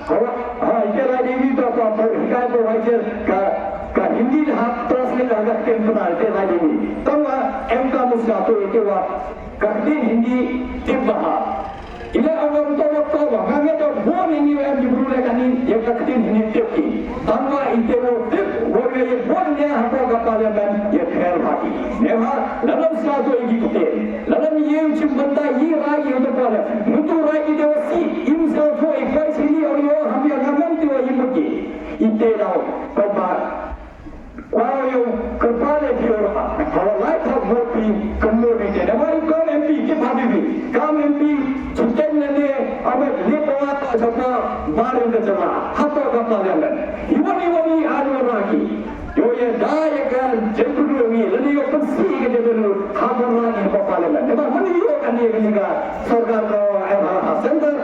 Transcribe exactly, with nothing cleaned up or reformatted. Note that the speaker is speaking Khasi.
Hawa, ha, ite Rai Dewi to, to, to, hikai to, wai je, ka, ka Hindi ha, translate ha ka ktien Pnar, ite Rai Dewi. Tangwa, em ka muska to, ite wa, ka ktien Hindi, tip bha. Ila awang to, to, to, nga ngi to, bun ini em di bru le kani, ya ka ktien Hindi tip ki. Tangwa, ite wa, tip, wa, ya, ya, bun ne, ha, ko, ka parliament, ya, khel bha ki. Ne bha, la lam sa to, iki ktien. La lam ye, chim banta, ye, ra, ye, to, pala. Mutu, ra, ite wa, si, im, sa, to, ik, wa, si, ni, au, yo, ham, ya, ngam, ngam, te, wa, im, ki. Ite dau, pynbha. Kwah ïa u kyrpad ïa phi u rah. Hawa lai thok vote phi kynnoh ïa ki. Namar i kam M P ki pha phi phi. Kam M P chicken ne ne amet lip wa ta chapa barim ka jala. Hato ka parliament. Iwan iwan i anu rah ki. Yo ye da ye ka jempuru ngi. Lani yo pensi ka jempuru. Hawa rah ki pa parliament. Namar mani yo kan ye ka sorkar ka M H center.